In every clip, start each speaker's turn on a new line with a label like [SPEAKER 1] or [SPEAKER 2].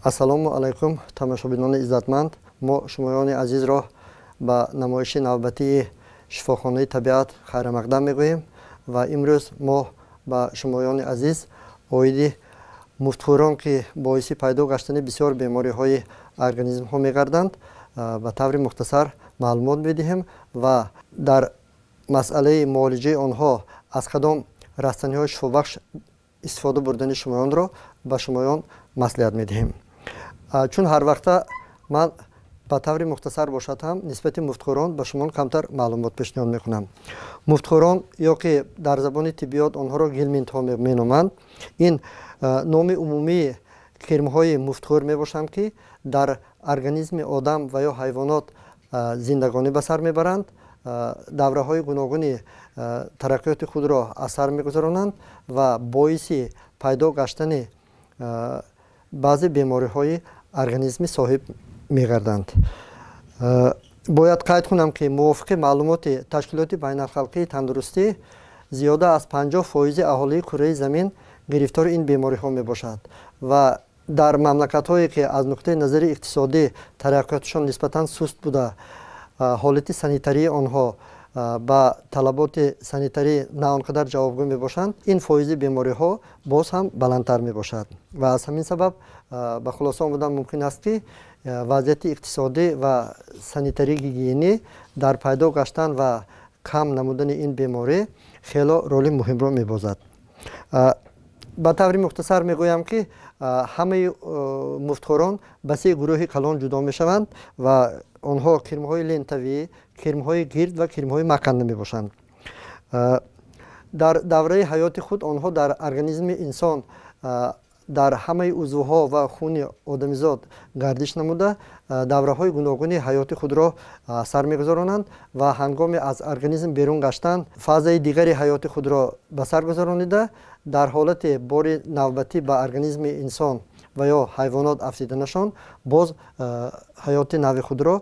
[SPEAKER 1] Ассалому алайкум, тамошобинони иззатманд. Мо шумоёни азизро ба намоиши навбатии шифохонаи табиат хайрамақдам мегӯем ва имрӯз мо ба шумоёни азиз оиди муфтхӯрон, ки боиси пайдо гаштани бисёр бемориҳои организмҳо мегарданд, ба таври мухтасар маълумот медиҳем ва дар масъалаи муолиҷаи онҳо аз кадом растаниҳои шифобахш истифода бурдани шумоёнро ба шумоён маслиҳат медиҳем. Чун ҳар вақта ман ба таври мухтасар бошад ҳам нисбати муфтхӯрон ба шумон камтар маълумот пешниҳод мекунам. Муфтхӯрон ё ки дар забони тиббиёт онҳоро гелминтҳо меноманд, ин номи умумии кирмҳои муфтхӯр мебошанд, ки дар организми одам ва ё ҳайвонот зиндагонӣ ба сар мебаранд, давраҳои гуногуни тараққиёти худро аз сар мегузаронанд ва боиси пайдо гаштани баъзе бемориҳои организми соҳиб мегарданд. Бояд қайд кунам, ки мувофиқи маълумоти Ташкилоти байналхалқии тандурустӣ зиёда аз 50% аҳолии кураи замин гирифтори ин бемориҳо мебошад ва дар мамлакатҳое, ки аз нуқтаи назари иқтисодӣ тараққиётшон нисбатан суст буда, ҳолати санитарии онҳо ба талаботи санитарӣ на он қадар ҷавобгӯ мебошанд, ин фоизи бемориҳо боз ҳам баландтар мебошад. Ва аз ҳамин сабаб ба хулоса омадан мумкин аст, ки вазъияти иқтисодӣ ва санитарӣ гигиенӣ дар пайдо гаштан ва кам намудани ин беморӣ хело роли муҳимро мебозад. Ба таври мухтасар мегӯям, ки ҳамаи муфтхӯрон ба се гурӯҳи калон ҷудо мешаванд ва онҳо кирмҳои лентавӣ, кирмҳои гирд ва кирмҳои маканда мебошанд. Дар давраи ҳаёти худ онҳо дар организми инсон дар ҳамаи узвҳо ва хуни одамизод гардиш намуда, давраҳои гуногуни ҳаёти худро сар мегузаронанд ва ҳангоми аз организм берун гаштан фазаи дигари ҳаёти худро ба сар гузаронида, дар ҳолати бори навбатӣ ба организми инсон ва ё ҳайвонот афтиданашон боз ҳаёти нави худро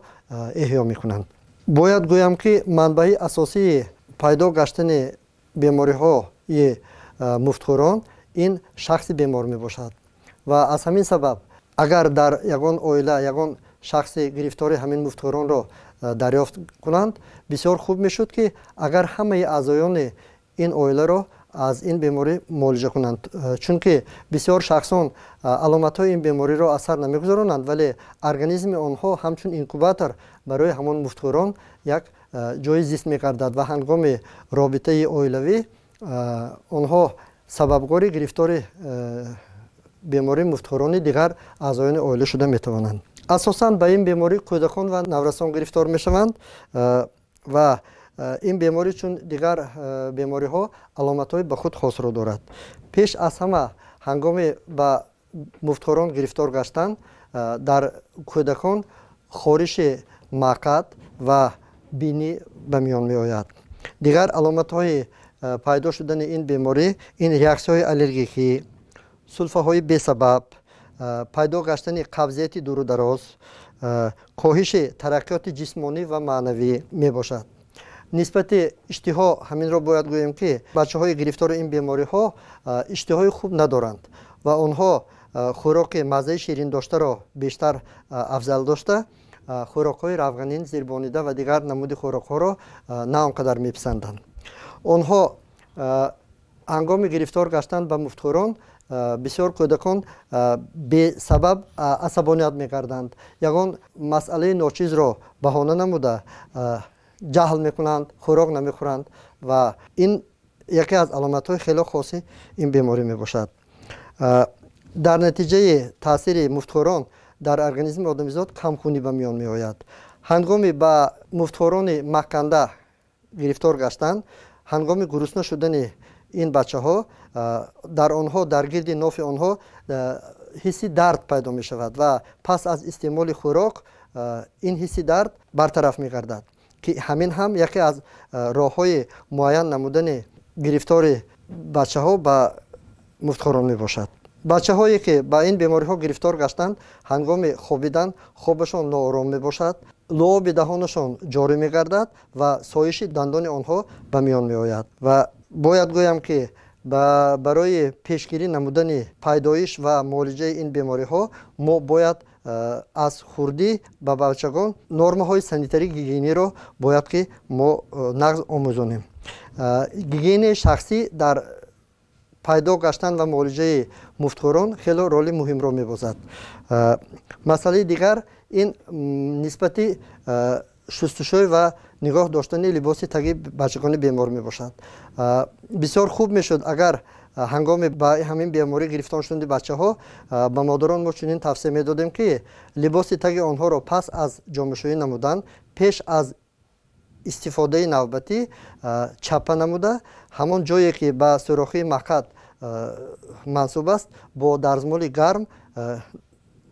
[SPEAKER 1] эҳё мекунанд. Бояд гӯям, ки манбаи асосии пайдо гаштани бемориҳои муфтхӯрон ин шахси бемор мебошад ва аз ҳамин сабаб агар дар ягон оила ягон шахси гирифтори ҳамин муфтхӯронро дарёфт кунанд, бисёр хуб мешуд, ки агар ҳамаи аъзоёни ин оиларо аз ин беморӣ муолиҷа кунанд, чунки бисёр шахсон аломатҳои ин бемориро аз сар намегузаронанд, вале организми онҳо ҳамчун инкубатор барои ҳамон муфтхӯрон як ҷои зист мегардад ва ҳангоми робитаи оилавӣ онҳо сабабгори гирифтори бемории муфтхӯрони дигар аъзоёни оила шуда метавонанд. Асосан ба ин беморӣ кӯдакон ва наврасон гирифтор мешаванд ва ин беморӣ чун дигар бемориҳо аломатҳои ба худ хосро дорад. Пеш аз ҳама ҳангоми ба муфтхӯрон гирифтор гаштан дар кӯдакон хориши мақад ва бинӣ ба миён меояд. Дигар аломатҳои пайдо шудани ин беморӣ ин реаксияҳои аллергикӣ, сулфаҳои бесабаб, пайдо гаштани қабзияти дуру дароз, коҳиши тараққиёти ҷисмонӣ ва маънавӣ мебошад. Нисбати иштиҳо ҳаминро бояд гӯем, ки бачаҳои гирифтори ин бемориҳо иштиҳои хуб надоранд ва онҳо хӯроки маззаи ширин доштаро бештар афзал дошта, хӯрокҳои равғанин, зирбонида ва дигар намуди хӯрокҳоро на он қадар меписанданд. Онҳо ҳангоми гирифтор гаштан ба муфтхӯрон бисёр кӯдакон бесабаб асабоният мекарданд, ягон масъалаи ночизро баҳона намуда ҷаҳл мекунанд, хӯрок намехӯранд ва ин яке аз аломатҳои хеле хоси ин беморӣ мебошад. Дар натиҷаи таъсири муфтхӯрон дар организми одамизод камхунӣ ба миён меояд. Ҳангоми ба муфтхӯрони маканда гирифтор гаштан, ҳангоми гурусна шудани ин бачаҳо дар онҳо дар гирди нофи онҳо ҳисси дард пайдо мешавад ва пас аз истеъмоли хӯрок ин ҳисси дард бартараф мегардад, ки ҳамин ҳам яке аз роҳҳои муайян намудани гирифтори бачаҳо ба муфтхӯрон мебошад. Бачаҳое, ки ба ин бемориҳо гирифтор гаштанд, ҳангоми хобидан хобашон ноором мебошад, луоби даҳонашон ҷорӣ мегардад ва соиши дандони онҳо ба миён меояд. Ва бояд гӯям, ки Барои пешгирӣ намудани пайдоиш ва муолиҷаи ин бемориҳо мо бояд аз хурдӣ ба бачагон нормаҳои санитарии гигиениро бояд ки мо нағз омӯзонем. Гигиенаи шахсӣ дар пайдо гаштан ва муолиҷаи муфтхӯрон хеле роли муҳимро мебозад. Масъалаи дигар ин нисбати шустушӯй ва нигоҳ доштани либоси таги бачагони бемор мебошад. Бисёр хуб мешуд, агар ҳангоми ба ҳамин беморӣ гирифтор шудани бачаҳо ба модарон мо чунин тавсия медодем, ки либоси таги онҳоро пас аз ҷомашӯӣ намудан пеш аз истифодаи навбатӣ чаппа намуда, ҳамон ҷое ки ба сӯрохии мақад мансуб аст, бо дарзмоли гарм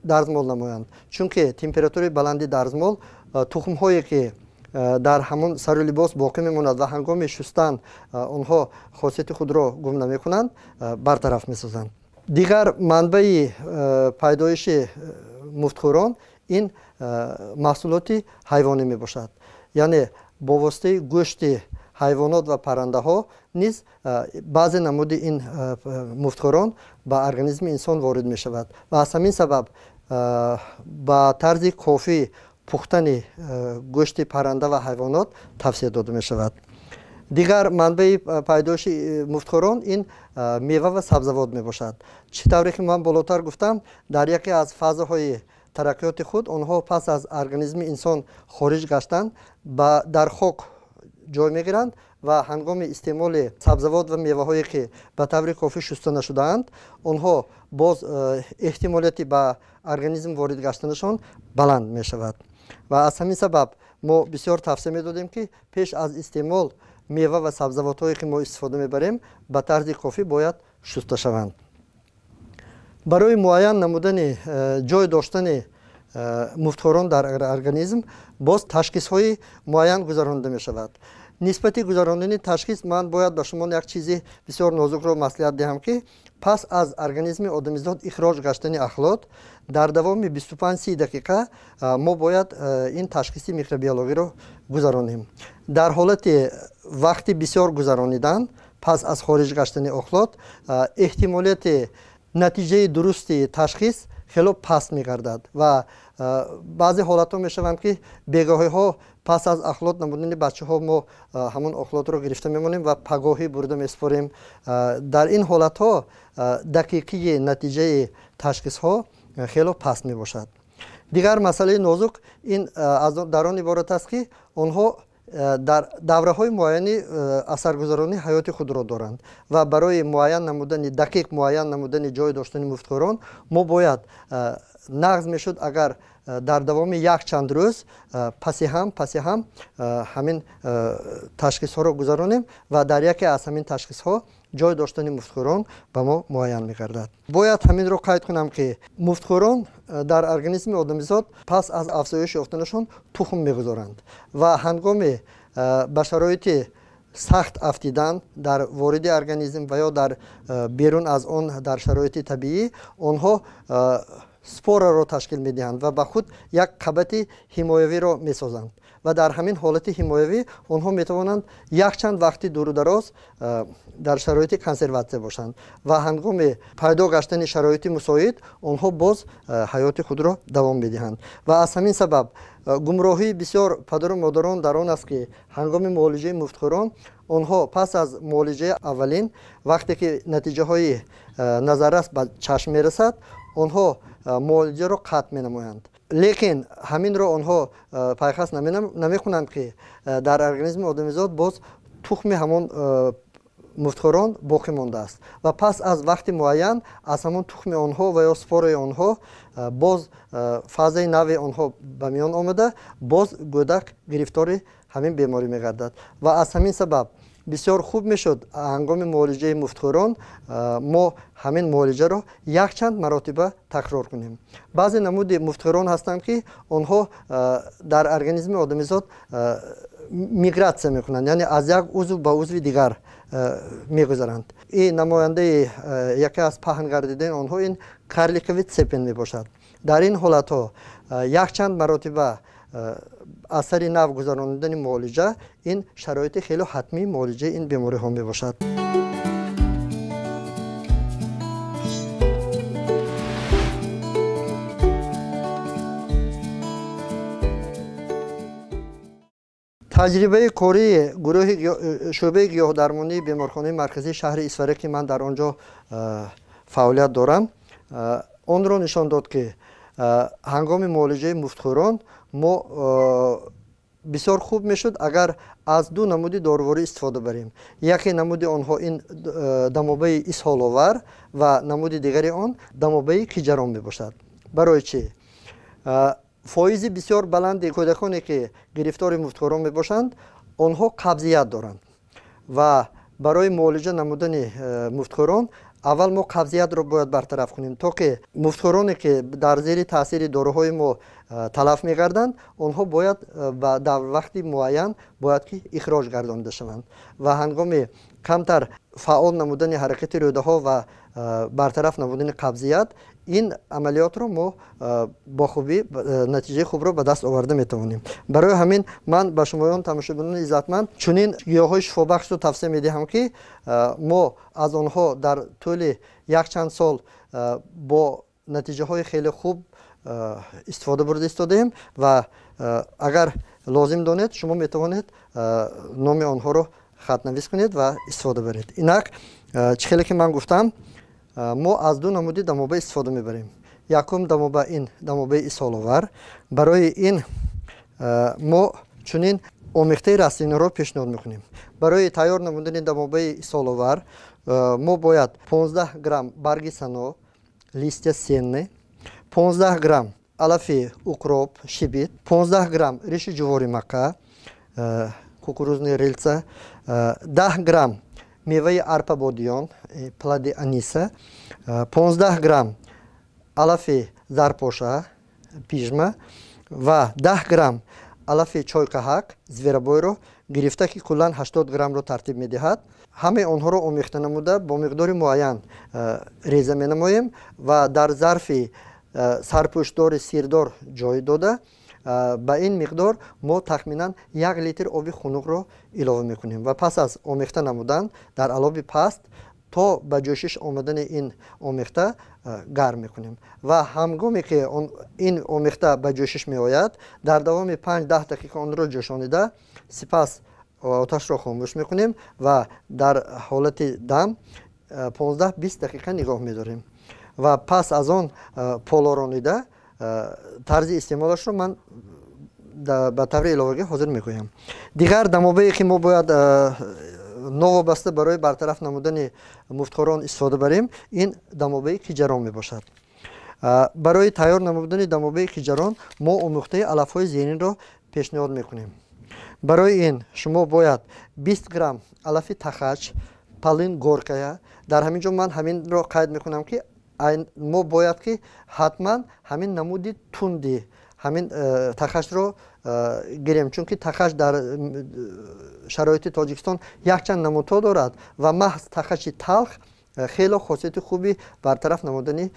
[SPEAKER 1] дарзмол намоянд. Чунки температураи баланди дарзмол тухмҳое ки дар ҳамон сару либос боқӣ мемонад ва ҳангоми шустан онҳо хосияти худро гум намекунанд, бартараф месозанд. Дигар манбаи пайдоиши муфтхӯрон ин маҳсулоти ҳайвонӣ мебошад. Яъне бо воситаи гӯшти ҳайвонот ва паррандаҳо низ баъзе намуди ин муфтхӯрон ба организми инсон ворид мешавад ва аз ҳамин сабаб ба тарзи кофӣ пухтани гӯшти парранда ва ҳайвонот тавсия дода мешавад. Дигар манбаи пайдоиши муфтхӯрон ин мева ва сабзавот мебошад. Чӣ тавре ки ман болотар гуфтам, дар яке аз фазаҳои тараққиёти худ онҳо пас аз организми инсон хориҷ гаштан дар хок ҷой мегиранд ва ҳангоми истеъмоли сабзавот ва меваҳое ки ба таври кофӣ шуста нашудаанд, онҳо боз эҳтимолияти ба организм ворид гаштанашон баланд мешавад. Ва аз ҳамин сабаб мо бисёр тавсия медодем, ки пеш аз истеъмол мева ва сабзавотҳое ки мо истифода мебарем, ба тарзи кофӣ бояд шуста шаванд. Барои муайян намудани ҷой доштани муфтхӯрон дар организм боз ташхисҳои муайян гузаронида мешавад. Нисбати гузаронидани ташхис ман бояд ба шумо як чизи бисёр нозукро маслиҳат диҳам, ки пас аз организми одамизод ихроҷ гаштани ахлот дар давоми 25-30 дақиқа мо бояд ин ташхиси микробиологиро гузаронем. Дар ҳолати вақти бисёр гузаронидан пас аз хориҷ гаштани ахлот эҳтимолияти натиҷаи дурусти ташхис хело паст мегардад ва баъзе ҳолатҳо мешаванд, ки бегоҳиҳо пас аз ахлот намудани бачаҳо мо ҳамон ахлотро гирифта мемонем ва пагоҳӣ бурда месупорем. Дар ин ҳолатҳо дақиқии натиҷаи ташхисҳо хело паст мебошад. Дигар масъалаи нозук ин дар он иборат аст, ки онҳо дар давраҳои муайяни асаргузаронии ҳаёти худро доранд ва барои муайян намудани дақиқ муайян намудани ҷой доштани муфтхӯрон мо бояд нағз мешуд, агар дар давоми якчанд рӯз паси ҳам ҳамин ташхисҳоро гузаронем ва дар яке аз ҳамин ташхисҳо ҷой доштани муфтхӯрон ба мо муайян мегардад. Бояд ҳаминро қайд кунам, ки муфтхӯрон дар организми одамизод пас аз афзоиш ёфтанашон тухм мегузоранд ва ҳангоми ба шароити сахт афтидан дар вориди организм ва ё дар берун аз он дар шароити табиӣ онҳо спораро ташкил медиҳанд ва ба худ як қабати ҳимоявиро месозанд ва дар ҳамин ҳолати ҳимоявӣ онҳо метавонанд якчанд вақти дуру дароз дар шароити консерватсия бошанд ва ҳангоми пайдо гаштани шароити мусоид онҳо боз ҳаёти худро давом медиҳанд. Ва аз ҳамин сабаб гумроҳии бисёр падару модарон дар он аст, ки ҳангоми муолиҷаи муфтхӯрон онҳо пас аз муолиҷаи аввалин вақте ки натиҷаҳои назаррас ба чашм мерасад, онҳо муолиҷаро қатъ менамоянд. Лекин ҳаминро онҳо пайхас намекунанд, ки дар организми одамизод боз тухми ҳамон муфтхӯрон боқӣ мондааст ва пас аз вақти муайян аз ҳамон тухми онҳо ва ё спораи онҳо боз фазаи нави онҳо ба миён омада, боз гӯдак гирифтори ҳамин беморӣ мегардад. Ва аз ҳамин сабаб бисёр хуб мешуд ҳангоми муолиҷаи муфтхӯрон мо ҳамин муолиҷаро якчанд маротиба такрор кунем. Баъзе намуди муфтхӯрон ҳастанд, ки онҳо дар организми одамизод мигратсия мекунанд, яъне аз як узв ба узви дигар мегузаранд. Ин намояндаи яке аз паҳн гардидани онҳо ин карликовый цепень мебошад. Дар ин ҳолатҳо якчанд маротиба аз сари нав гузаронидани муолиҷа ин шароити хеле ҳатмии муолиҷаи ин бемориҳо мебошад. Таҷрибаи кории гурӯҳи шӯъбаи гиёҳдармонии беморхонаи марказии шаҳри Исфара, ки ман дар он ҷо фаъолият дорам, онро нишон дод, ки ҳангоми муолиҷаи муфтхӯрон мо бисёр хуб мешуд, агар аз ду намуди доруворӣ истифода барем. Яке намуди онҳо ин дамобаи исҳоловар ва намуди дигари он дамобаи киҷарон мебошад. Барои чӣ? Фоизи бисёр баланди кӯдаконе, ки гирифтори муфтхӯрон мебошанд, онҳо қабзият доранд ва барои муолиҷа намудани муфтхӯрон аввал мо қабзиятро бояд бартараф кунем, то ки муфтхӯроне, ки дар зери таъсири доруҳои мо талаф мегарданд, онҳо бояд дар вақти муайян бояд ки ихроҷ гардонида шаванд ва ҳангоми камтар фаъол намудани ҳаракати рӯдаҳо ва бартараф намудани қабзият ин амалиётро мо бо хубӣ натиҷаи хубро ба даст оварда метавонем. Барои ҳамин ман ба шумоён тамошобинони иззатманд чунин гиёҳҳои шифобахшро тавсия медиҳам, ки мо аз онҳо дар тӯли якчанд сол бо натиҷаҳои хеле хуб истифода бурда истодаем ва агар лозим донед, шумо метавонед номи онҳоро хатнавис кунед ва истифода баред. Инак, чӣ хеле ки ман гуфтам, мо аз ду намуди дамоба истифода мебарем. Якум дамоба ин дамобаи исҳоловар. Барои ин мо чунин омехтаи растаниҳоро пешниҳод мекунем. Барои тайёр намудани дамобаи исҳоловар мо бояд 15 грамм барги сано, листья сенны, 15 грамм алафи укроп, шибит, 15 грамм риши ҷувори мака, кукурузные рыльца, 10 грамм меваи арпа бодиён, плоды аниса, 15 грамм алафи зарпоша, пижма ва 10 грамм алафи чойқаҳак, зверобойро гирифта, ки куллан 80 граммро тартиб медиҳад. Ҳамаи онҳоро омехта намуда, бо миқдори муайян реза менамоем ва дар зарфи сарпӯшдори сирдор ҷой дода, ба ин миқдор мо тахминан 1 литр оби хунукро илова мекунем ва пас аз омехта намудан дар алоби паст то ба ҷӯшиш омадани ин омехта гарм мекунем ва ҳангоме ки ин омехта ба ҷӯшиш меояд, дар давоми 5-10 дақиқа онро ҷӯшонида, сипас оташро хомӯш мекунем ва дар ҳолати дам 15-20 дақиқа нигоҳ медорем ва пас аз он полоронида, тарзи истеъмолашро ман ба таври иловагӣ ҳозир мегӯям. Дигар дамобае, ки мо бояд новобаста барои бартараф намудани муфтхӯрон истифода барем, ин дамобаи киҷарон мебошад. Барои тайёр намудани дамобаи киҷарон мо омӯхтаи алафҳои зеринро пешниҳод мекунем. Барои ин шумо бояд 20 грамм алафи тахач, полынь горькая. Дар ҳамин ҷо ман ҳаминро қайд мекунам, ки мо бояд ки ҳатман ҳамин намуди тунди ҳамин тахашро гирем, чунки тахаш дар шароити Тоҷикистон якчанд намудҳо дорад ва маҳз тахаши талх хело хосияти хуби бартараф намудани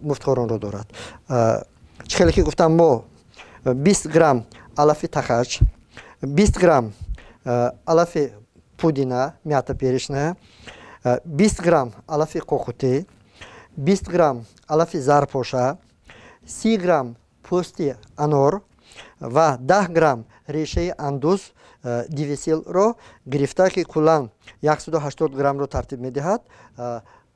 [SPEAKER 1] муфтхӯронро дорад. Чӣ хеле ки гуфтам, мо 20 грамм алафи тахач, 20 грамм алафи пудина, мята перечная, 20 грамм алафи қоқутӣ, 20 грамм алафи зарпоша, 30 грамм пӯсти анор ва 10 грамм решаи андуз, девясилро гирифта, ки куллан 180 граммро тартиб медиҳад,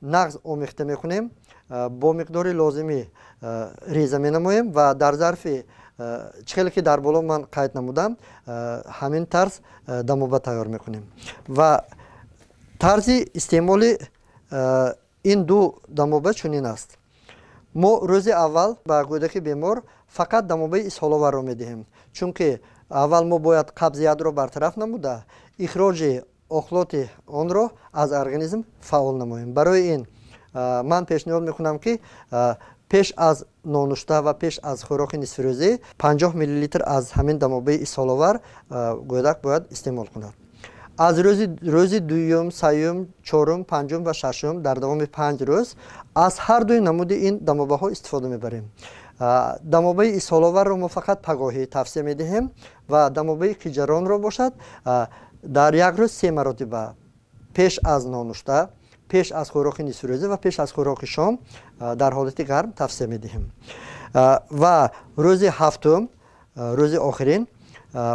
[SPEAKER 1] нағз омехта мекунем, бо миқдори лозимӣ реза менамоем ва дар зарфи, чӣ хеле ки дар боло ман қайд намудам, ҳамин тарз дамоба тайёр мекунем. Ва тарзи истеъмоли ин ду дамоба чунин аст: мо рӯзи аввал ба кӯдаки бемор фақат дамобаи исҳоловарро медиҳем, чунки аввал мо бояд қабзиятро бартараф намуда, ихроҷи охлоти онро аз организм фаъол намоем. Барои ин ман пешниҳод мекунам, ки пеш аз нонушта ва пеш аз хӯроки нисфирӯзӣ 50 миллилитр аз ҳамин дамобаи исҳоловар кӯдак бояд истеъмол кунад. Аз рӯзи дуюм, сеюм, чорум, панҷум ва шашум дар давоми 5 рӯз аз ҳар дуи намуди ин дамобаҳо истифода мебарем. Дамобаи исҳоловарро мо фақат пагоҳӣ тавсия медиҳем ва дамобаи киҷаронро бошад, дар як рӯз се маротиба: пеш аз нонушта, пеш аз хӯроки нисфирӯзӣ ва пеш аз хӯроки шом дар ҳолати гарм тавсия медиҳем. Ва рӯзи ҳафтум, рӯзи охирин,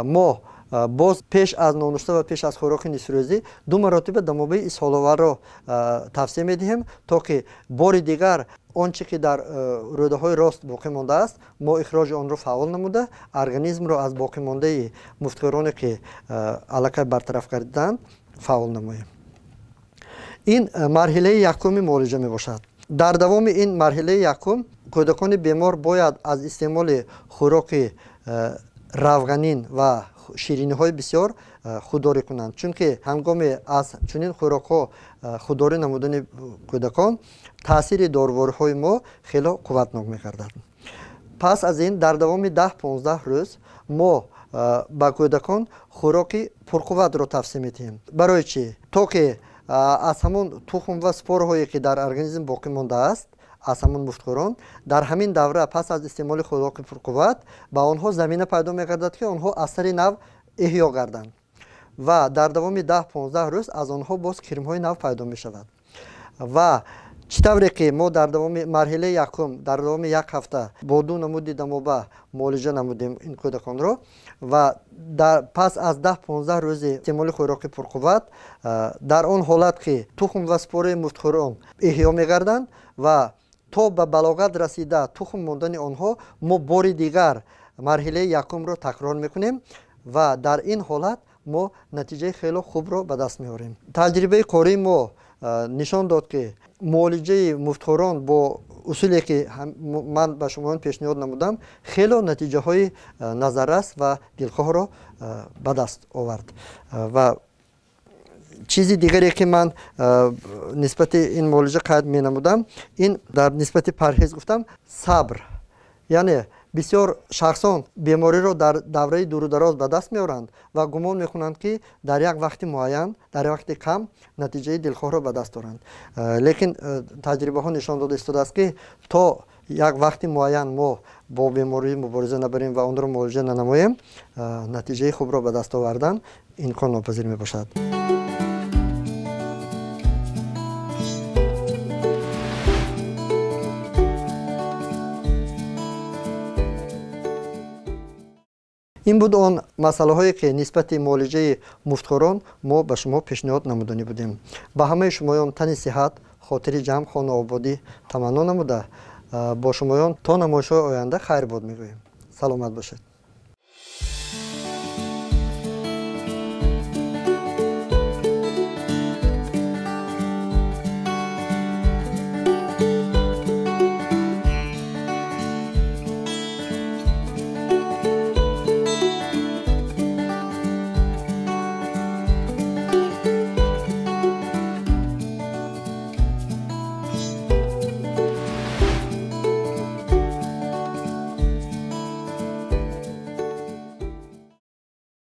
[SPEAKER 1] мо Боз пеш аз нонушта ва пеш аз хӯроки нисфирӯзӣ 2 маротиба дамобаи исҳоловарро тавсия медиҳем, то ки бори дигар он чӣ ки дар рӯдаҳои рост боқӣ мондааст, мо ихроҷи онро фаъол намуда, организмро аз боқимондаи муфтхӯроне ки аллакай бартараф гардидаанд фаъол намоем. Ин марҳилаи якуми муолиҷа мебошад. Дар давоми ин марҳилаи якум кӯдакони бемор бояд аз истеъмоли хӯроки равғанин ва шириниҳои бисёр худдорӣ кунанд, чунки ҳангоми аз чунин хӯрокҳо худдорӣ намудани кӯдакон таъсири дорувориҳои мо хело қувватнок мегардад. Пас аз ин дар давоми 10-15 рӯз мо ба кӯдакон хӯроки пурқувватро тавсия медиҳем. Барои чӣ? То ки аз ҳамон тухм ва спораҳое ки дар организм боқӣ мондааст, аз ҳамон муфтхӯрон, дар ҳамин давра пас аз истеъмоли хӯроки пурқувват ба онҳо замина пайдо мегардад, ки онҳо аз сари нав эҳё гарданд ва дар давоми 10-15 рӯз аз онҳо боз кирмҳои нав пайдо мешавад. Ва чӣ тавре ки мо дар давоми марҳилаи якум дар давоми як ҳафта бо 2 намуди дамоба муолиҷа намудем ин кӯдаконро ва пас аз 10-15 рӯзи истеъмоли хӯроки пурқувват дар он ҳолат ки тухм ва спораи муфтхӯрон эҳё мегарданд ва то ба балоғат расида тухм мондани онҳо, мо бори дигар марҳилаи якумро такрор мекунем ва дар ин ҳолат мо натиҷаи хело хубро ба даст меорем. Таҷрибаи кории мо нишон дод, ки муолиҷаи муфтхӯрон бо усуле ки ман ба шумоён пешниҳод намудам, хело натиҷаҳои назаррас ва дилхоҳро ба даст овард. Ва чизи дигаре ки ман нисбати ин муолиҷа қайд менамудам, ин дар нисбати парҳез гуфтам, сабр. Яъне бисёр шахсон бемориро дар давраи дуру дароз ба даст меоранд ва гумон мекунанд, ки дар як вақти муайян, дар як вақти кам натиҷаи дилхоҳро ба даст оранд. Лекин таҷрибаҳо нишон дода истодааст, ки то як вақти муайян мо бо беморӣ мубориза набарем ва онро муолиҷа нанамоем, натиҷаи хубро ба даст овардан имконнопазир мебошад. Ин буд он масъалаҳое ки нисбати муолиҷаи муфтхӯрон мо ба шумо пешниҳод намудани будем. Ба ҳамаи шумоён тани сиҳат, хотири ҷамъ, хонаободӣ таманно намуда, бо шумоён то намоишҳои оянда хайрбод мегӯем. Саломат бошед.